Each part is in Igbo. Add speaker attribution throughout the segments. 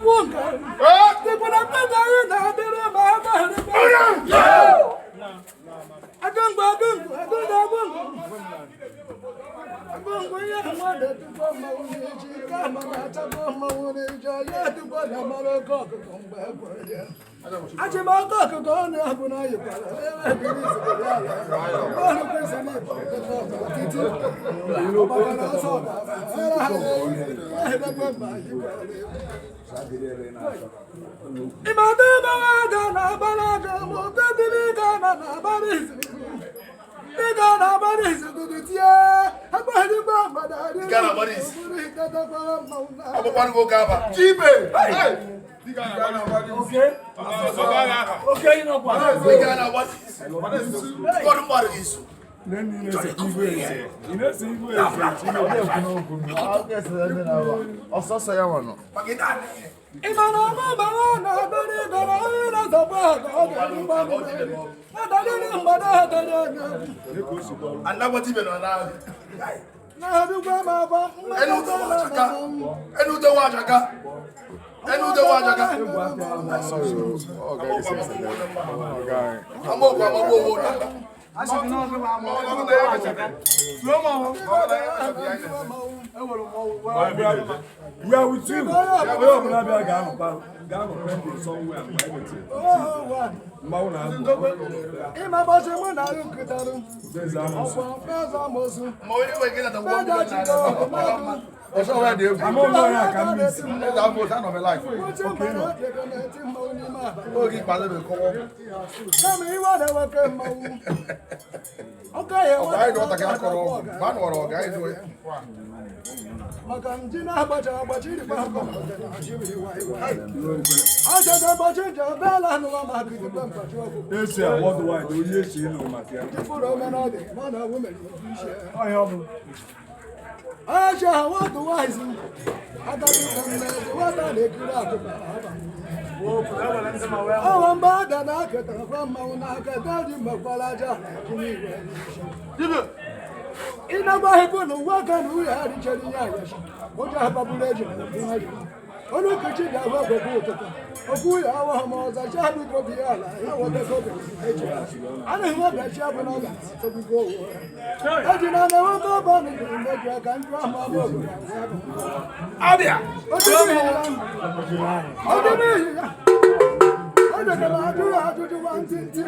Speaker 1: Ugwu nke dịkwara mmadụ anyị na-adịrị ma agbaghara. Agụngụ, agụngụ, agụngụ, agụngụ, agụngụ, ihe mmadụ dịkwa mmanwụ n'iji nke ama na-achakwa mmanwụ n'iji ya dịkwa na mara oke ọkụkọ mgbe e kwere ya. Achịmọkọ ọkụkọ ọ na-abụ na yikwara ebe ebiri ala ọrụ kwesịrị ịbụ titi ọgbakọrọ ọsọ ọbara ha ehebekwe mba yikwara. Ịmata ebe aga na agbara aga ma ote dịrị ga na na agbara izu ịga na agbara izu dudu tie agbaghịrịgba mgbada.
Speaker 2: Ịga na agbara izu.
Speaker 1: Itetekwara mmanwụ na
Speaker 2: Agbakwanụ gị oge aba.
Speaker 3: Chibe!
Speaker 2: Ịga na agbara izu. Ụfọdụ mmadụ gị izu.
Speaker 4: Ị na-ese igwe eze.
Speaker 3: Ọsọsọ ya nwa nọ.
Speaker 2: Maka ị na-anị ihe.
Speaker 1: Ịma na ọmụ bara na agbara ịgara onye na-azọgbu aga ọ ga-erugba mmiri adalịrị mgbada adara anya.
Speaker 2: Anagbata ibe nọ n'ahụ.
Speaker 1: Na-adụgwa m agba.
Speaker 2: Enu ude nwa ajaka. Enu ude nwa ajaka. Enu ude nwa ajaka.
Speaker 3: Ọ ga-esi ese ya. Ọ ga-
Speaker 2: Amaokwu amagbu owo n'ala.
Speaker 4: We are with you. Onye ọbụla bịa ga-anọkwa ga-anọ pending somewhere mgbe anyị mechiri. Mmanwụ na-apụ.
Speaker 1: Ịma bọchị mụ na arụ nkịtarụ
Speaker 4: Eze amụsụ.
Speaker 1: ọkwa mfeza amosu.
Speaker 2: Ma onye nwere ike ịnata ngwa
Speaker 1: Mmeja
Speaker 2: mmiri
Speaker 1: chikọ
Speaker 2: n'ala.
Speaker 1: mmadụ.
Speaker 3: Ọsọ ya dị egwu.
Speaker 4: Ama ụlọ ya ka m isi.
Speaker 3: Eze afọ otu anọ m life.
Speaker 1: Uche mara ojego na-eti mmanwụ n'ime abalị.
Speaker 3: Oge ikpeazụ ebe kọwa ọgwụ.
Speaker 1: Kama iwe na-eweke mmanwụ ọka ya.
Speaker 3: Ọgụ anyị dị ọta akọrọ ọgwụ. Mgbe a nọrọ ọgụ anyị dụọ ya.
Speaker 1: Maka nji na-agbacha agbacha irikwa akọ achacha agbachi nje bela nụwa ma gidikwe mkpachi ọgwụ.
Speaker 4: Esi a worldwide onye esi ịnụ maka ya.
Speaker 1: Jifuru omenọdị mana ọwụ mere isi.
Speaker 4: Ọhịa ọ bụ.
Speaker 1: Acha wọ́n wáìsì agadi mmezi nwata na-ekiri akụkọ. Ọwa mgbe ada na-aketa kwa mmanwụ n'aka daji mekwara aja ji n'igwe. Ịnagbaghịpụ na uwe aka na uwe ha richara ihe ayachi ụjọ agbaburu eji na ebu ha ji onye nkechi ga-ahụ ọgwụgwụ ụtụtụ okwu ya awa ha ma ọza chi biko bi ya ala ya weta obi eji anaghị nwebachi abụ na ọ ga-atọgbugo owu eji na na nwoke ọba na mmeju aka njụ ahụ abụ obodo.
Speaker 2: Abịa.
Speaker 1: Ọdịnihu ya o degara ajụrụ ajụjụ nwa ntịntị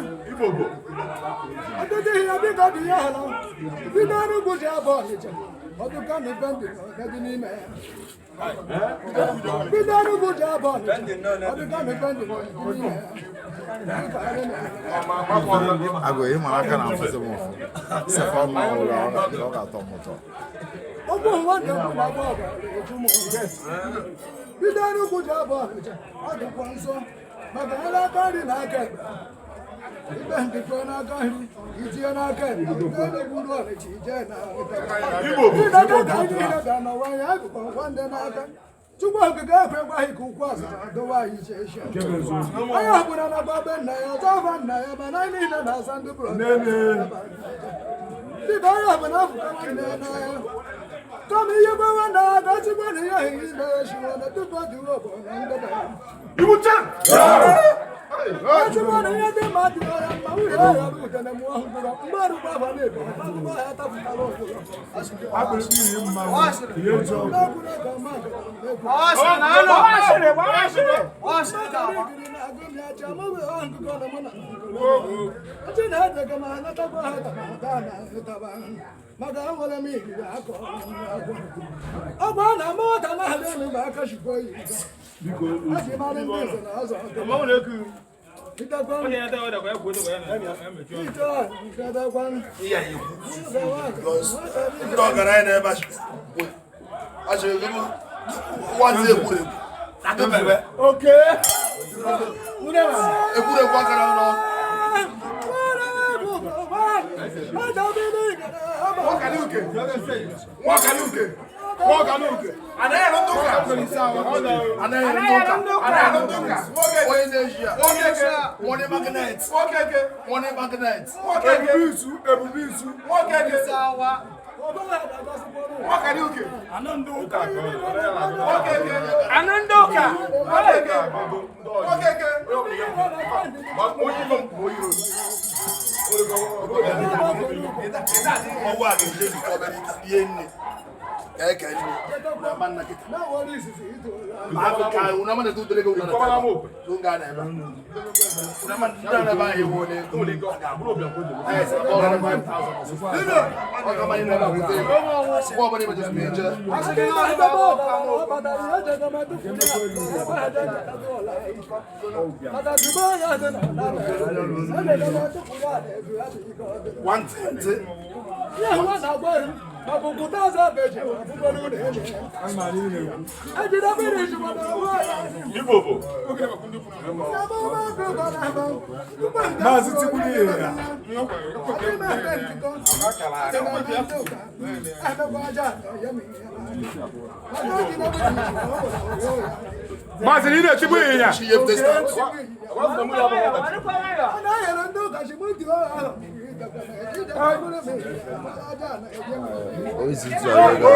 Speaker 1: ọdịdị ya biko dị ya ala bido Enugwu ji abụ Ọnịcha ọdụka na ibe ndị na dị n'ime ya bido Enugwu ji abụ Ọnịcha ọdụka na ibe ndị na dị n'ime ya.
Speaker 3: Agụ ị mara aka na afụzi m ụfụ. Sefa mma ụlọ ọ ga-atọ m ụtọ.
Speaker 1: Ọgbọ nwanne m na-agba ọbara eju m. Bido Enugwu ji abụ Ọnịcha ọ dịkwa nso maka ha n'aka nri na aka ekpe ibe ndịkọ n'aka nri itinye n'aka ekpe bido Enugwu ruo Ọnịcha ije na ịdaka ka anyị niile bịa n'ụwa anyị anyị bụkwa nwanne n'aka. Chukwu Okike ekwekwaghị ka ụkwụ ọzara dowe anyị iche iche. Onye ọbụla na-agba be nna ya ọzọ afa nna ya mana anyị niile na-asa ndị bụrụ dịka onye ọbụla afụka nwanne ya n'anya kama ihe gbe nwanne ya ka chikwa na ihe ahụ ime ya shiwa na tupu ọ dịwe obodo na ndebe ya. Echukwu na ihe dị mma dị ya mma nwunye ya ya bụ udene mụọ ngwụrọ mgbe arụgba afa na-ebe agbụgbọ ya tapụtara ụkwụrọ.
Speaker 4: Akpịrịkpa iyi mmanwụ. Ihe eji ọgwụ.
Speaker 1: N'ekwuru ka ọma na-ekwu. Maka enwere m igige akọ ọgwụ a na-ama ọka na-ahụ elu ma aka chikwa yi.
Speaker 4: Biko.
Speaker 1: A ji mara ndị nze na ọzọ itekwa ite nkedekwa.
Speaker 2: Ihe a ekwu. Ndị ọgaranya na-ebe achịrị gị nwazi egwuregwu. Adịbebe. Egwuregwu akara n'ọnụ.
Speaker 3: Nwakanuke. Nwakanuke. Nwakanuke.
Speaker 2: Anaghị ere ndị ụka. Anaghị ere ndị ụka. Anaghị ere ndị ụka. Onye na-eji ya. Money magnet. Money magnet.
Speaker 4: Ebube izu, ebube izu.
Speaker 5: Anụ ndị ụka.
Speaker 4: Maazị Tigburu ihe ya.
Speaker 5: Maazị na ị na-etigbu ịnyịnya.
Speaker 3: Ozi tụ ọrụ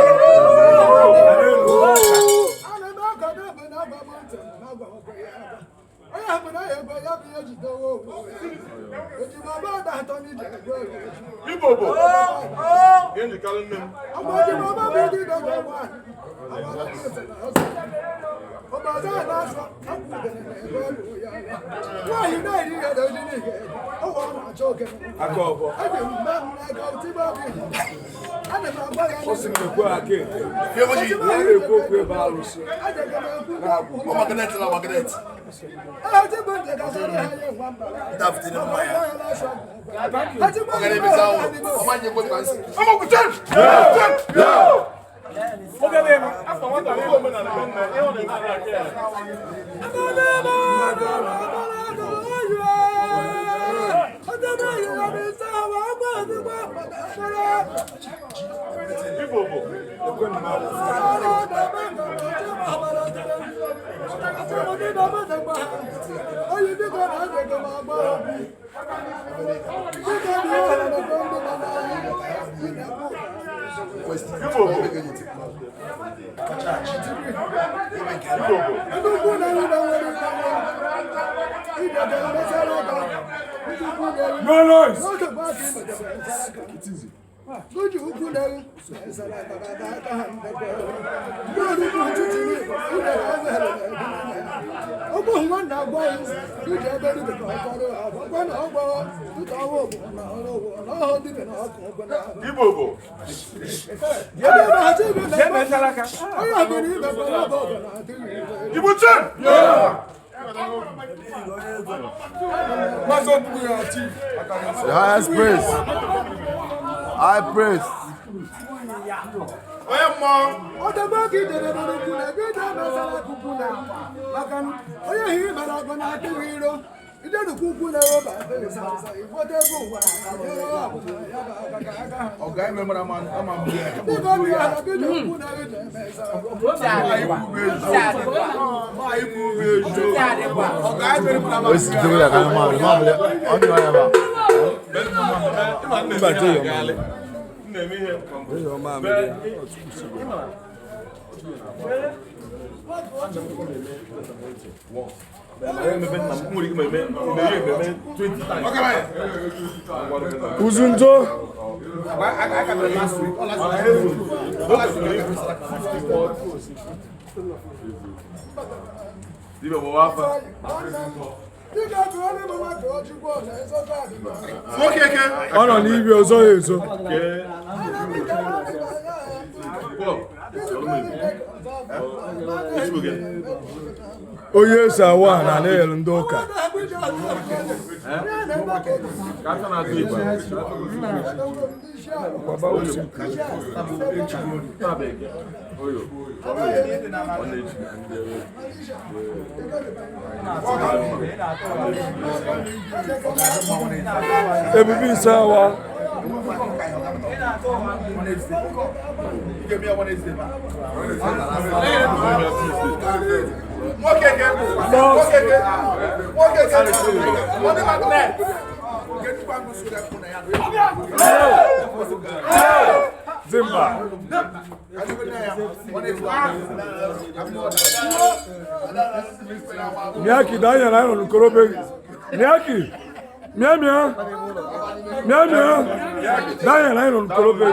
Speaker 4: Aka ọbọ. Ọ sị m ekwe aka ete. Ihe na-ekwu okwu ebe arụsị. No noise. Maazị Obugu ya chief.
Speaker 3: The highest praise. High praise. Ozi tụrụ ya ka mma mma mma ọ nyụọ ya ba.
Speaker 4: Mba jee yọọ mamịrị. Yọọ mamịrị. Uzunjo. Ọ nọ n'ibi ọzọ ya ezo. Onye esi awa na na-eyelu ndị ụka. Ebube ise awa. Dimkpa. Miyaki Daniel anyị nọ n'Ukorobe. Miyaki. Mịa mịa. Mịa mịa. Daniel anyị nọ n'Ukorobe.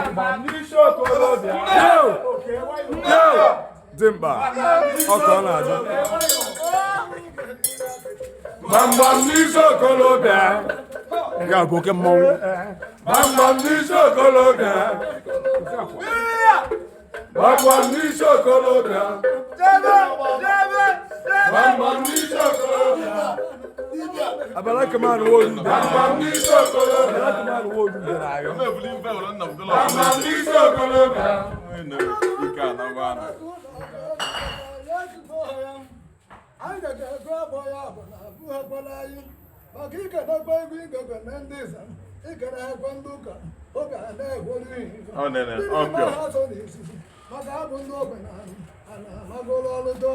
Speaker 4: Yo! Yo! Dimkpa. Ọ ka ọ na-adị. Gbamgbam n'isi okolobịa. Ya bụ oke mmọnwụ. Gbamgbam n'isi okolobịa. Gbamgbam n'isi okolobịa. Gbamgbam n'isi okolobịa. Abala kama ni wo lu. Gbamgbam n'isi okolobịa. Abala kama ni wo lu jẹrẹ ayọ. Gbamgbam n'isi okolobịa.
Speaker 1: Anyị ga-ego abụọ ya bụ na abụọ ekwela anyị maka ikedekwa ego igego na ndị ịza ikere ekwe ndị ụka oge a na-egwolu ihe
Speaker 6: Ọ nene, ọ pịọ.
Speaker 1: ha so n'isisi maka abụ ndị ogbenye a na-amagolo ọrụ dọla.